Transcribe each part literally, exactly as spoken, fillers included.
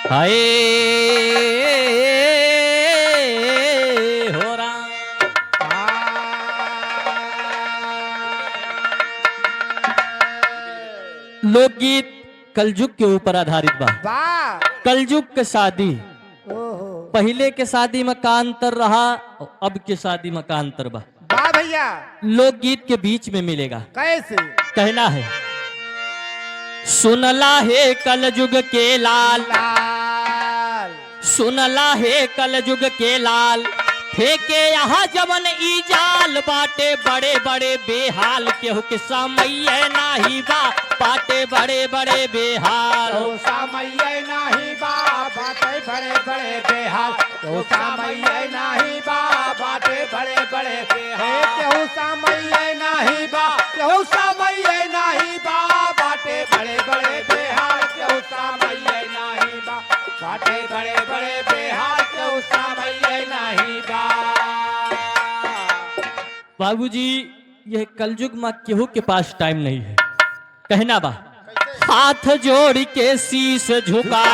हाय हो राम। लोकगीत कलजुग के ऊपर आधारित बा। वाह। कलजुग के शादी। ओहो। पहिले के शादी में का अंतर रहा, अब के शादी में का अंतर बा? वाह भैया। लोकगीत के बीच में मिलेगा। कैसे? कहना है, सुनला हे कलजुग के लाल, लाल। सुनला हे कलजुग के लाल, फेंके यहाँ जवन ई जाल, बाटे बड़े बड़े बेहाल, केहू के समइये नाही बा, बाटे बड़े बड़े बेहाल। केहू समइये नाही बा, बाटे बड़े बड़े बेहाल। केहू समइये नाही बा, बाटे बड़े बड़े बेहाल। केहू समइये नाही बा, केहू समइये नाही बा, बाटे बड़े बड़े बेहाल। केहू समइये नाही बा, बाटे बड़े बड़े बेहाल। केहू समइये नाही बा। बाबूजी, यह कलयुग में केहू के पास टाइम नहीं है। कहना बा, हाथ जोड़ के शीश झुका,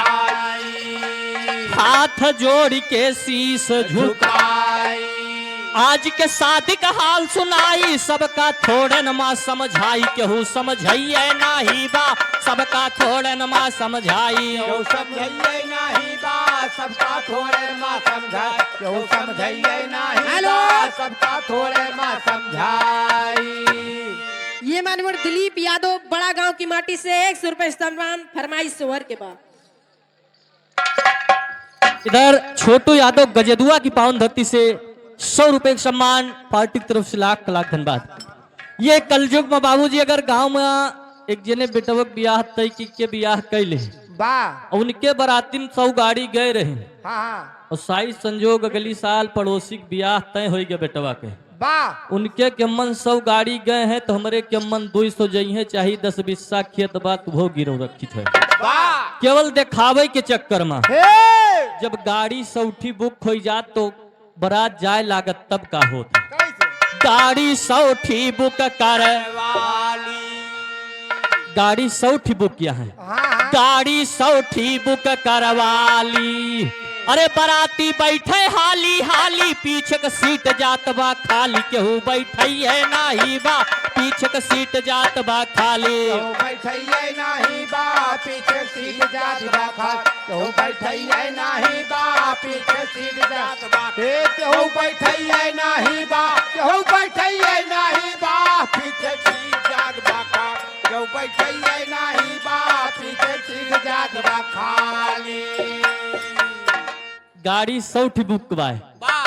हाथ जोड़ के शीश झुका। आज के शादी का हाल सुनाई, सबका थोड़न मा समझाई, केहू समझइये नाही बा, सबका थोड़न मा समझाई। केहू समझइये नाही बा, सबका थोड़न मा समझाई, केहू समझइये नाही हेलो। बा, सबका थोड़न मा समझाई। ये मानवर दिलीप यादव बड़ा गांव की माटी से एक सौ रुपए सम्मान फरमाइश सोहर के बाद। इधर छोटू यादव गजेदुआ की पावन धरती से सौ रुपए का सम्मान, पार्टी की तरफ से लाख लाख धन्यवाद। ये कलयुग में बाबूजी अगर गांव में एक जने बेटवा के बियाह तय की के बियाह कैले बा। और उनके बरातिन सौ गाड़ी गए रहे। हाँ, हाँ। और साइज संजोग अगली साल पड़ोसी के बियाह तय हो गया बेटवा के। बा। उनके केम्मन सौ गाड़ी गए हैं, तो हमरे केम्मन दुई सौ जइहें, चाहे दस बीसा खेत बा, तो वो गिरव रखित है। बा। केवल देखावे के चक्कर में। हे। जब गाड़ी सौठी बुक होइ जात, तो बरात जाए लागत, तब का होत? कैसे? गाड़ी सौठी बुक करवाली। गाड़ी सौठी बुक किया है। हाँ, हाँ। गाड़ी सौठी बुक करवाली। अरे बराती बैठे हाली हाली, पीछे क सीट जात बा खाली, केहू बैठइये नाही बा, पीछे क सीट जात बा खाली। केहू बैठइये नाही बा, पीछे क सीट जात बा खाली, केहू बैठइये नाही बा, पीछे क सीट जात बा। ए, केहू बैठइये नाही बा, केहू बैठइये नाही बा, पीछे क सीट जात बा खाली। केहू बैठइये नाही बा, पीछे सीट जात बा खाली। गाड़ी सौ ठी बुक बाय। बा।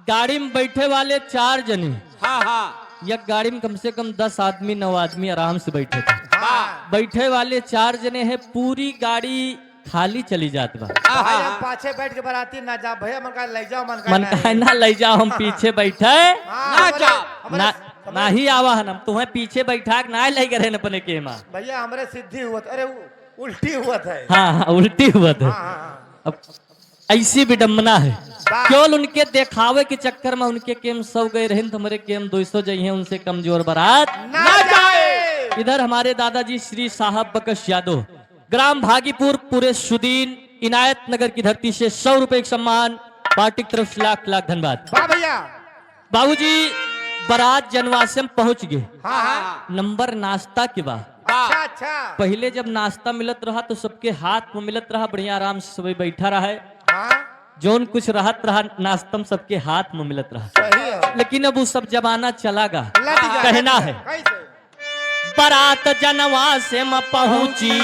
गाड़ी में बैठे वाले चार जने। हाँ, हाँ। एक गाड़ी में कम से कम दस आदमी, नौ आदमी आराम से बैठे थे। हाँ। बैठे वाले चार जने हैं, पूरी गाड़ी खाली चली जात बा। हाँ, भाई, हाँ, हम हाँ। पाछे बैठ के बराती ना जा, भैया, मन का ले जाओ, मन का मन ना का है। ना ले जाओ, हम पीछे बैठे। हाँ, ना हमरे, जाओ। हमरे, ना, हमरे ना ही आवा हन, हम तुम्हें पीछे बैठा के ना ले गए रहन अपने केमा। भैया, हमरे सिद्धि हुआ था, अरे, उ-, उल्टी हुआ था। हाँ, हाँ, उल्टी हुआ था। हाँ, हाँ, हाँ। अब ऐसी विडंबना है। वाह। केवल उनके देखावे के चक्कर में उनके केम सौ गए रहन, तो हमरे केम दुई सौ जइहें, उनसे कमजोर बरात ना जाए। इधर हमारे दादाजी श्री साहब बकश यादव, ग्राम भागीपुर, पूरे सुदीन इनायत नगर की धरती से सौ रुपए का सम्मान, पार्टी की तरफ से लाख लाख धन्यवाद। वाह भैया। बाबूजी, बारात जनवासे में पहुंच गए। हाँ, हाँ। नंबर नाश्ता के बा। अच्छा, अच्छा। पहिले जब नाश्ता मिलत रहा तो सबके हाथ में मिलत रहा, बढ़िया आराम से सबे बैठा रहा है। हाँ। जौन कुछ रहत रहा नाश्ता में सबके हाथ में मिलत रहा। सही है। लेकिन अब वो सब जमाना चला गा। लट गया। कहना है। कैसे? बारात जनवासे में पहुंची।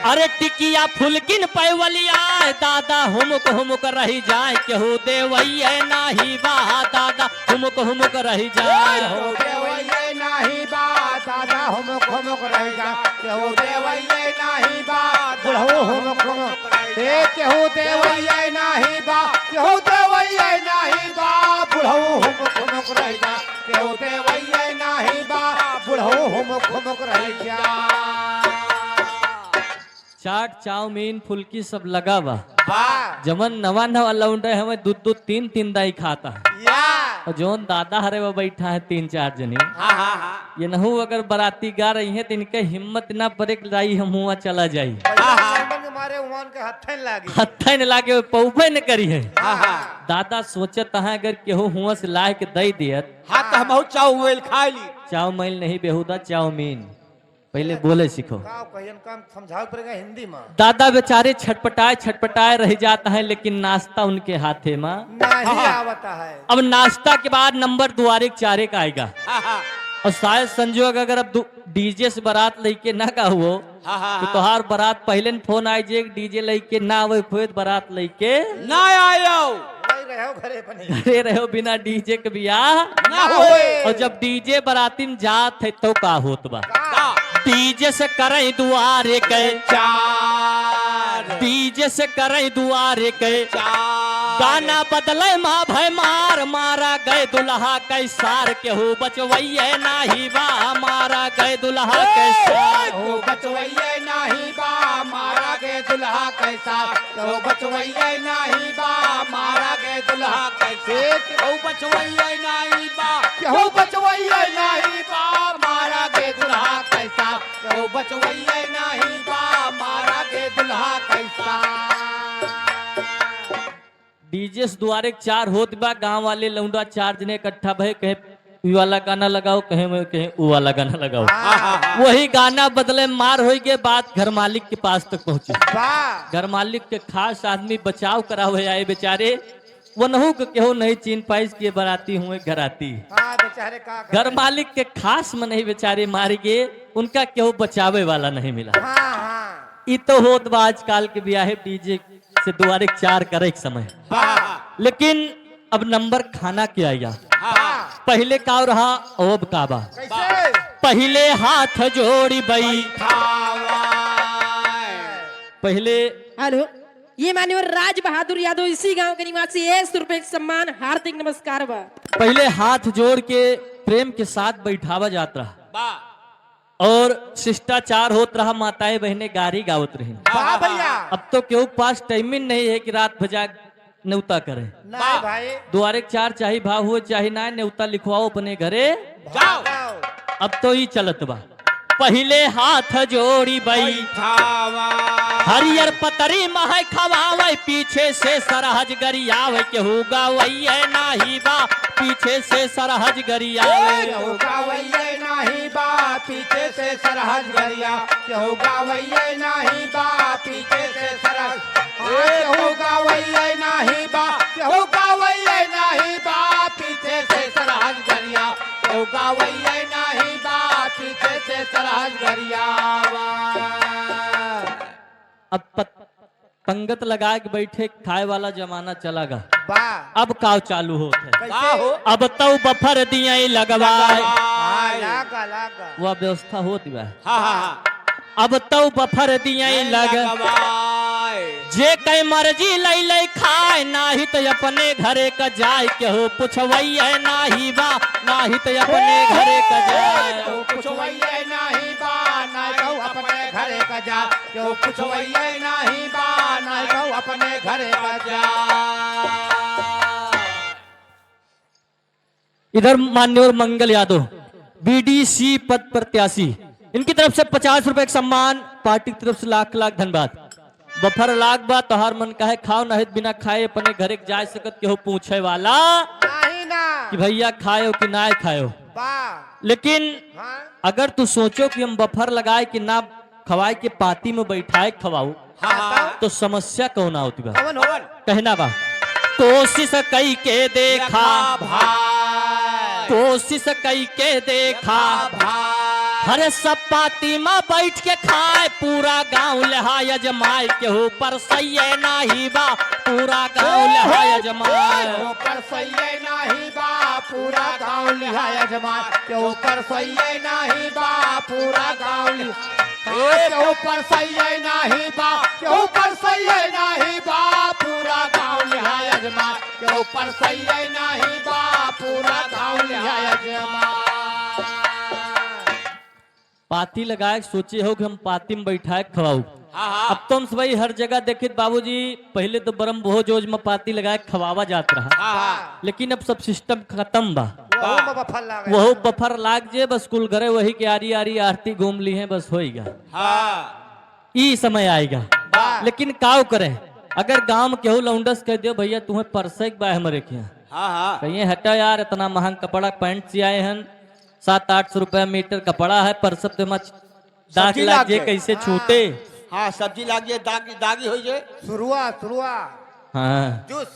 अरे टिकिया फुलकिन पैवलिया, दादा हुमुक हुमुक रहि जाए, केहू देवइये नाही बा, दादा हुमुक हुमुक रहि जाए। केहू देवइये नाही बा, दादा हुमुक हुमुक रहि जाए, केहू देवइये नाही बा, बुढ़ऊ हुमुक हुमुक रहि जाए। ए, केहू देवइये नाही बा, केहू देवइये नाही बा, बुढ़ऊ हुमुक हुमुक रहि जाए। केहू देवइये नाही बा, बुढ़ऊ हुमुक हुमुक रहि जा। चाट, चाउमीन, फुल्की सब लगा बा। बा। जवन नवा नवा लौंडे हवे, दू दू तीन तीन दाई खाता है। या। और जौन दादा हरे वो बैठा है तीन चार जने। हाँ, हाँ, हाँ। ये नहू अगर बराती गा रही है तो इनके हिम्मत ना परे कि दाई हम हुआ चला जाई। हाँ, हाँ। अरे, उमान के हत्थे न लागे। हत्थे न लागे, पौबे न करी है। हाँ, हाँ। दादा सोचत हैं, अगर केहू हुआं से लाए के दई दियत। हाँ, तो हम बहुत चाव मोइल खाए ली। चाव मोइल नहीं बेहुदा, चाउमीन। पहिले बोले सीखो। का कहियन, का समझावे पड़ेगा हिंदी में। दादा बेचारे छटपटाए, छटपटाए रह जाता है, लेकिन नाश्ता उनके हाथे में नहीं हाँ। आवता है। अब नाश्ता के बाद नंबर दुआरे के चारे का आएगा। हाँ, हाँ। और शायद संजोग अगर अब दु-, डीजे से बारात लेके ना का हुओ, हाँ, हाँ, तो हाँ। तोहार बारात पहिले न फोन आए जे डीजे लेके ना आवे, खुद बारात लेके ना आयो। वही रहो घरे बने। घरे रहो, बिना डीजे के बियाह ना होए। और जब डीजे बाराती में जात है तो का होत बा? का? डीजे से करे दुआरे के चार। डीजे से करे दुआरे के चार। गाना बदले माँ भय मार, मारा गए दुल्हा कै सार, केहू बचवैये नाही बा, मारा गए दुल्हा कै सार। केहू बचवैये नाही बा, मारा गए दुल्हा कै सार। केहू बचवैये नाही बा, मारा गए दुल्हा कै सार। केहू बचवैये नाही बा, केहू बचवैये नाही बा, मारा गए दुल्हा कै सार। केहू बचवैये नाही बा, मारा गए दुल्हा कै सार। डीजे से दुआरे के चार होत बा, गांव वाले लौंडा चार जने इकट्ठा भए, कहे ई वाला गाना लगाओ, कहे में, कहे ऊ वाला गाना लगाओ। हाँ। वही गाना बदले मार होई के बात घर मालिक के पास तक पहुंची। वाह। घर मालिक के खास आदमी बचाव करावे आए बेचारे, वनहू के केहू नहीं चीन पाइस के बाराती हुए घराती। हाँ, बेचारे का घर करे? मालिक के खास मनई बेचारे मार गए, उनका केहू बचावे वाला नहीं मिला। हाँ, हाँ। ई तो होत बा आजकल के बियाहे डीजे से दुआरे के चार करे के समय। वाह। लेकिन अब नंबर खाना के आइगा। हाँ। पहिले का रहा, अब का बा? कैसे? पहिले हाथ जोड़ी बैठावा। पहिले हेलो, ये मान्यवर राज बहादुर यादव, इसी गांव के निवासी, एक सौ रुपए के सम्मान, हार्दिक नमस्कार बा। पहिले हाथ जोड़ के प्रेम के साथ बैठावा जात रहा। बा। और शिष्टाचार होत रहा, माताएं बहनें गारी गावत रही। वाह भैया। अब तो केहू के पास टाइमिंग नहीं है कि रात भजा नेवता करे। नहीं वाह। भाई। दुआरे के चार चाही भाव हुए चाही ना, नेवता लिखवाओ अपने घरे। जाओ। अब तो ई चलत बा। पहिले हाथ जोड़ी बैठावा। हरियर पतरी महै खवावै, पीछे से सरहज गरियावै, केहू गवैये नाही बा, पीछे से सरहज गरियावै। केहू गवैये नाही बा, पीछे से सरहज गरिया, केहू गवैये नाही बा, पीछे से सरहज, केहू गवैये नाही बा, केहू गवैये नाही बा, पीछे से सरहज गरिया, केहू गवैये नाही बा, पीछे से सरहज गरियावा। अब पत-, पंगत लगा के बैठे खाए वाला जमाना चला गा। बा। अब काव चालू होत है। कैसे? का हो? अब तौ बफर दिए लगवाए। लगवाए। हाँ, लागा, लागा। वह व्यवस्था होत बा। हाँ, हाँ, हाँ। अब तौ बफर दिए लग। लगवाए। जे कै मर्जी लै लै खाए, नाही त अपने घरे क जाए, केहू पुछवैये नाही बा, नाही त अपने घरे क जाए। केहू पुछवैये नाही बा, नाही त अपने घरे क जाए। केहू पुछवैये नाही बा, नाही त अपने घरे क जाए। इधर मान्यवर मंगल यादव, बीडीसी पद प्रत्याशी, इनकी तरफ से पचास रुपए का सम्मान, पार्टी की तरफ से लाख लाख धन्यवाद। बफर लाग बा, तोहार मन काहे खाओ, नहीं त बिना खाए अपने घरे के जाए सकत, केहू पूछे वाला नहीं ना। कि भैया खायो कि ना खायो। बा। लेकिन हाँ। अगर तू सोचो कि हम बफर लगाए कि ना खवाए के पाती में बैठाए खवाऊ, हाँ, हाँ। तो समस्या कौन आवत बा? कौन हो? कहना बा, कोशिश कई के देखा, देखा भाई। कोशिश कई के देखा, देखा भाई। हरे सब पाती में बैठ के खाए, पूरा गांव लेहा अजमाए, केहू परसैये नाही बा, पूरा गांव लेहा अजमाए। केहू परसैये नाही बा, पूरा गांव लेहा अजमाए, केहू परसैये नाही बा, पूरा गांव लेहा ए, केहू परसैये नाही बा, केहू परसैये नाही बा, पूरा गांव लिहाज मा। केहू परसैये नाही बा, पूरा गांव लिहाज मा। पाती लगाए के सोचे हो कि हम पाती में बैठाए के खवाऊ। हाँ, हाँ। अब तो हम सबही हर जगह देखित बाबूजी, पहिले तो बरम भोज ओज में पाती लगाए के खवावा जात रहा। हाँ, हाँ। लेकिन अब सब सिस्टम खतम बा। वहू में बफर लाग वहू गया। बफर लाग जे, बस कुल घरे वही के आरी आरी आरती घूम लिहे, बस होइगा। हाँ। ई समय आइगा। बा। लेकिन काव करे, अगर गांव में केहू लौंडस कह दियो, "भैया, तुम्हें परसे के बा हमरे के यहाँ।" हाँ, हाँ। कहिए, "हटा यार, इतना महंग कपड़ा, पैंट सियाए हन, सात आठ सौ रुपया मीटर कपड़ा है, परसब ते मच दाग सब्जी लाग लाग जे, जाए। कैसे हाँ। छूटे?" हाँ, सब्जी लाग जाए, दागी, दागी हो जाए। सुरुआ, सुरुआ। हाँ। जूस।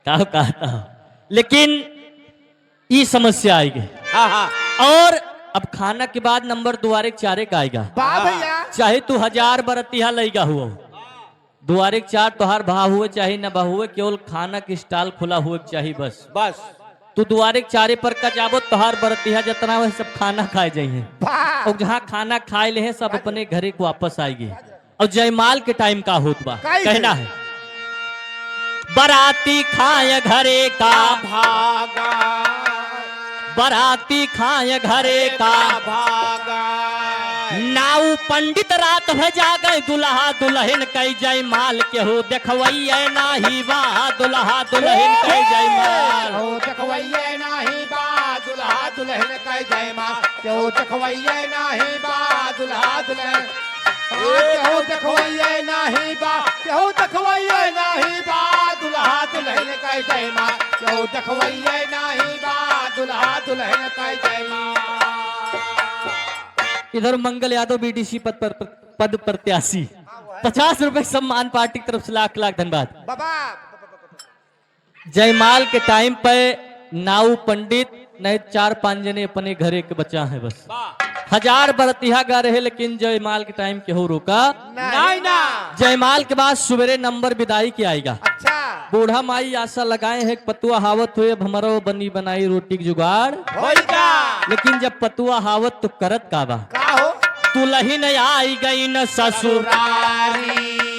का कहता हो? लेकिन ई समस्या आएगी। हाँ, हाँ। और अब खाना के बाद नंबर दुआरे के चारे का आएगा। वाह भैया। चाहे तू हजार बरतिहा लइगा हुआ, दुआरे के चार तोहार भा हुए चाहे न भा हुए, केवल खाना के स्टॉल खुला हुए के चाही बस। बस। तू दुआरे के चारे पर का जाबो, तोहार बरतिहा जितना हुए सब खाना खाए जाइए। वाह। और जहाँ खाना खाए ले हैं, सब अपने घरे को वापस आएगी। और जयमाल के टाइम का होत बा, कैसे? कहना है, "बराती खाए घरे का भागा, बराती खाए घरे का भागा, नाऊ पंडित रात भर जागे, दुल्हा दुल्हन कई जयमाल केहू देखवैये नाही बा, दुल्हा दुल्हन कई जयमाल।" केहू देखवैये नाही बा, दुल्हा दुल्हन कई जयमाल। केहू देखवैये नाही बा, दुल्हा दुल्हन। हाँ, केहू देखवैये नाही बा, केहू देखवैये नाही बा, दुल्हा दुल्हन कई जयमाल। केहू देखवैये नाही बा, दुल्हा दुल्हन कई जयमाल। इधर मंगल यादव बीडीसी पद पर, पद प्रत्याशी पचास रुपए सम्मान पार्टी की तरफ से लाख लाख धन्यवाद। बाबा। जयमाल के टाइम पे नाऊ पंडित नहीं चार पांच जने अपने घरे के बचा है बस। वाह। हजार बरतिहा गा रहे लेकिन जयमाल के टाइम केहू रोका नहीं ना। जयमाल के बाद सुबेरे नंबर विदाई के आएगा। अच्छा। बूढ़ा माई आशा लगाए हैं कि पतुआ हावत हुए, अब हमरो बनी बनाई रोटी के जुगाड़। होई का? लेकिन जब पतुआ हावत तो करत का बा? का हो? दुल्हन आई गई न ससुरारी। ससुरारी।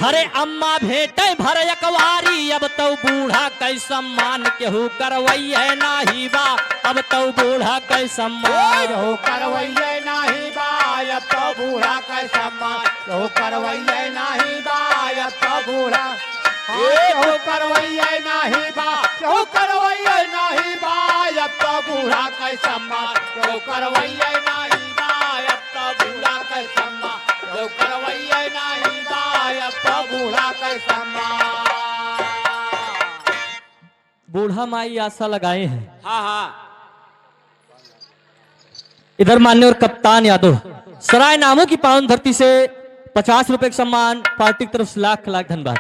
हरे अम्मा भेटे भर अकवारी, अब तो बूढ़ा कै सम्मान केहू करवैये नाही बा, अब तो बूढ़ा कै सम्मान। केहू करवैये नाही बा, अब तो बूढ़ा कै सम्मान, केहू करवैये नाही बा, अब तो बूढ़ा। हाँ, केहू करवैये नाही बा, केहू करवैये नाही बा, अब तो बूढ़ा कै सम्मान, केहू करवैये नाही बा, अब तो बूढ़ा कै सम्मान, केहू करवैये नाही बा, अब तो बूढ़ा कै सम्मान। बूढ़ा माई आशा लगाए हैं। हाँ, हाँ। इधर मान्यवर कप्तान यादव, सराय नामों की पावन धरती से पचास रुपए का सम्मान, पार्टी की तरफ से लाख लाख धन्यवाद।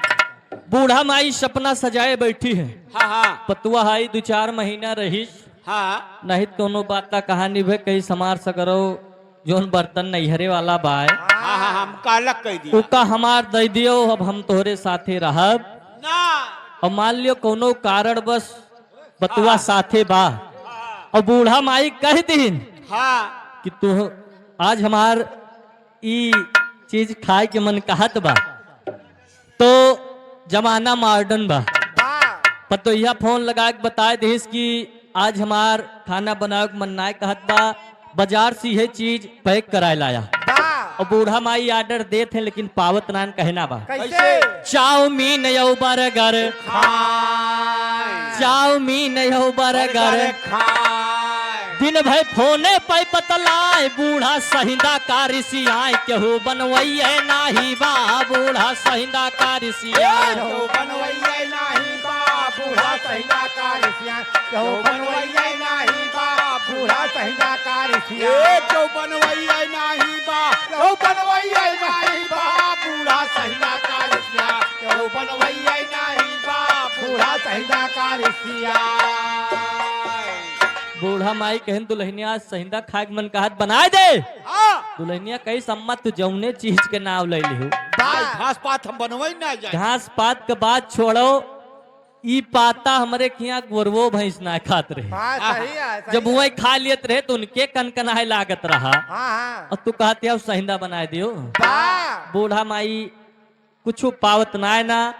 बूढ़ा माई सपना सजाए बैठी है। हाँ, हाँ। पतुआ हाई दो चार महीना रही। हाँ। नहीं तो कोनो बात का कहानी भे, कहीं समार सकरो, जोन बर्तन नैहरे वाला बाय। हाँ, हाँ, हम कालक कह दिया। ओका हमार दे दियो, अब हम तोहरे साथे रहब। ना। और मान लियो कोनो कारणवश बतुआ हाँ। साथे बा। हाँ। और बूढ़ा माई कह दीन हाँ। कि तू आज हमार ई चीज खाए के मन कहत बा, तो जमाना मॉडर्न बा। बा। पतोहिया फोन लगा के बताए दिस कि आज हमार खाना बनावे के मन नाय कहत बा, बाजार से यह चीज पैक कराए लाया। बा। और बूढ़ा माई ऑर्डर देत है, लेकिन पावत नान कहना बा। कैसे? चाउमीन यौ बर्गर खाए। चाउमीन यौ बर्गर बर्गर खाए। दिन भर फोने पे पतलाए, बूढ़ा सहिंदा का रिसियाए, केहू बनवैये नाही बा, बूढ़ा सहिंदा का रिसियाए। केहू बनवैये नाही बा, बूढ़ा सहिंदा का रिसियाए। केहू बनवैये नाही बा, बूढ़ा सहिंदा का रिसियाए। ए, केहू बनवैये नाही बा, केहू बनवैये नाही बा, बूढ़ा सहिंदा का रिसियाए। केहू बनवैये नाही बा, बूढ़ा सहिंदा का रिसियाए। बूढ़ा माई कहन, "दुल्हनिया, आज सहिंदा खाए के मन कहत, बनाए दे।" हाँ। दुल्हनिया कही, "सम्मा, तू जौने चीज के नाव ले लिहू।" बा। घास पात हम बनवै ना जाए। घास पात के बात छोड़ो, ई पाता हमरे खियाँ गोरवो भैंस ना खात रहे। हाँ, सही है, सही जब है। वही खा लेत रहे तो उनके कनकनाए लागत रहा। हाँ, हाँ। और तू कहते हो सहिंदा बनाए दियो। बा। बूढ़ा माई कुछ पावत नाय ना।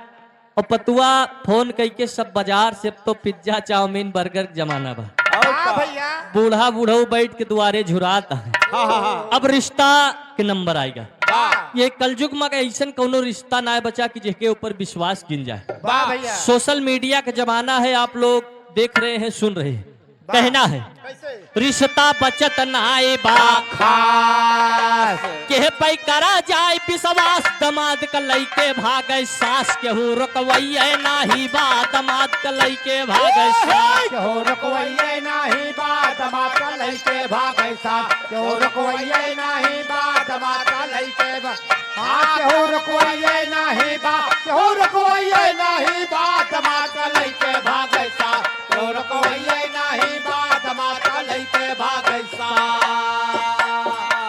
और पतुआ फोन कइके सब बाजार से, अब तो पिज्जा, चाउमीन, बर्गर के जमाना बा। और हाँ का? भैया। बूढ़ा बूढ़ऊ बैठ के दुआरे झुरात है। हाँ, हाँ, हाँ। अब रिश्ता के नंबर आएगा। वाह। ये कलयुग में अइसन कौनो रिश्ता ना बचा कि जेके ऊपर विश्वास गिन जाए। वाह भैया। सोशल मीडिया का जमाना है, आप लोग देख रहे हैं, सुन रहे हैं। कहना है, कैसे? रिश्ता बचत नाई बा। खास। केह पै करा जाए विश्वास, दमाद का लइके भागै सास। केहू रोकवैये नाहीं बा, दमाद का लइके भागै सास। केहू रोकवैये नाहीं बा, दमाद का लइके भागै सास। केहू रोकवैये नाहीं बा, दमाद का लइके भा-, हाँ, केहू रोकवैये नाहीं बा, केहू रोकवैये नाहीं बा, दमाद का लइके भागै सास। केहू रोकवैये नाहीं बा, दमाद का लइके भागै सास।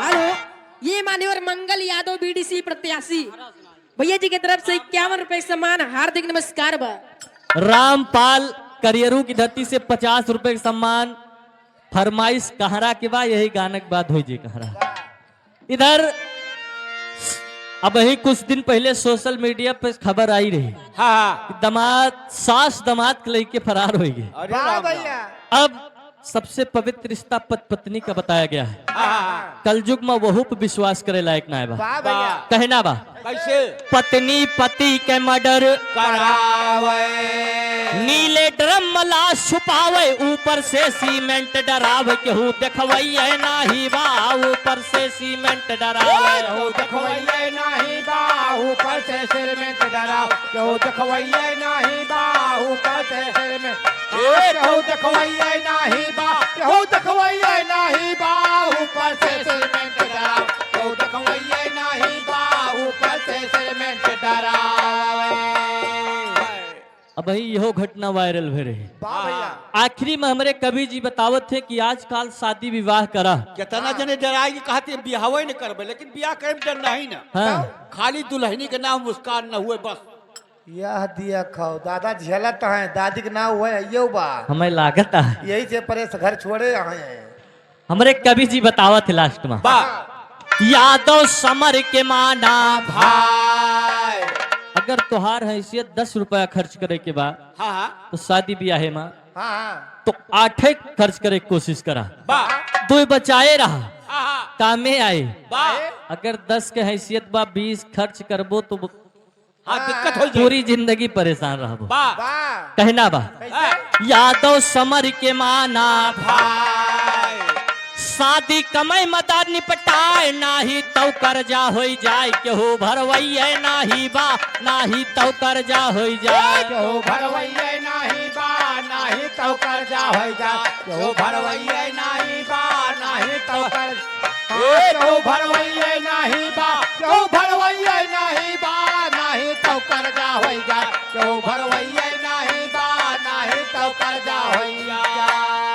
हेलो, ये मान्यवर मंगल यादव, बीडीसी प्रत्याशी, भैया जी के तरफ से इक्यावन रुपए सम्मान, हार्दिक नमस्कार बा। रामपाल करियरू की धरती से पचास रुपए का सम्मान, फरमाइश कहरा के बा, यही गाना के बाद होई जी कहरा। इधर अबहीं कुछ दिन पहिले सोशल मीडिया पे खबर आई रही हाँ, हाँ। कि दमाद, सास दमाद के लइके फरार होइ गए। अरे वाह राम राम। भैया। अब सबसे पवित्र रिश्ता पत पत्नी का बताया गया है। हाँ, हाँ, हाँ। कलयुग में वहू पे विश्वास करे लायक ना है बा। वाह भैया। वाह। कहना बा। कैसे? पत्नी पति के मर्डर करावे। नीले ड्रम में लाश छुपावे, ऊपर से सीमेंट डरावे, केहू देखवैये नाहीं बा, ऊपर से सीमेंट डरावे। केहू देखवैये नाहीं बा, ऊपर से सीमेंट डरावे। केहू देखवैये नाहीं बा, ऊपर से सीमेंट। ए, केहू देखवैये नाहीं बा, केहू देखवैये नाहीं बा, ऊपर से सीमेंट डरावे। केहू देखवैये नाहीं बा, ऊपर से सीमेंट डरावे। अबहीं इहो घटना वायरल भे रही। वाह भैया। आखिरी में हमरे कवि जी बतावत थे कि आजकल शादी विवाह करा। केतना जने डराई के कहते बियाहवे न करबे, लेकिन बियाह करे में डर नहीं ना। हाँ। खाली दुल्हनी के नाम मुस्कान न हुए बस। यह दिया खाओ, दादा झेलत हैं, दादी के नाम हुए, यो बा। हमें लागत है। यही से परेश घर छोड़े हैं। हमरे कवि जी बतावत है लास्ट में। वाह। यादव समर के माना भाई। अगर तोहार हैसियत दस रुपया खर्च करे के बा, हाँ, हाँ। तो शादी बियाहे में हाँ, हाँ। तो आठे खर्च करे के कोशिश करा। वाह। दो बचाए रहा, हाँ, हाँ। कामे आए। वाह। अगर दस के हैसियत बा, बीस खर्च करबो तो हाँ, दिक्कत हो जाई। पूरी जिंदगी परेशान रहबो। बा। बा। कहना बा। कैसे? यादव समर के माना भाई। शादी कमाई मदार निपटाए, नाहीं तौ कर्जा होई जाए, केहू भरवैये नाहीं बा, नाहीं तौ कर्जा होई जाए। केहू भरवैये नाहीं बा, नाहीं तौ कर्जा होई जाए, केहू भरवैये नाहीं बा, नाहीं तौ कर ए, केहू भरवैये नाहीं बा, केहू भरवैये नाहीं बा, नाहीं तौ कर्जा होई जा, केहू भरवैये नाहीं बा, नाहीं तौ कर्जा होई जा।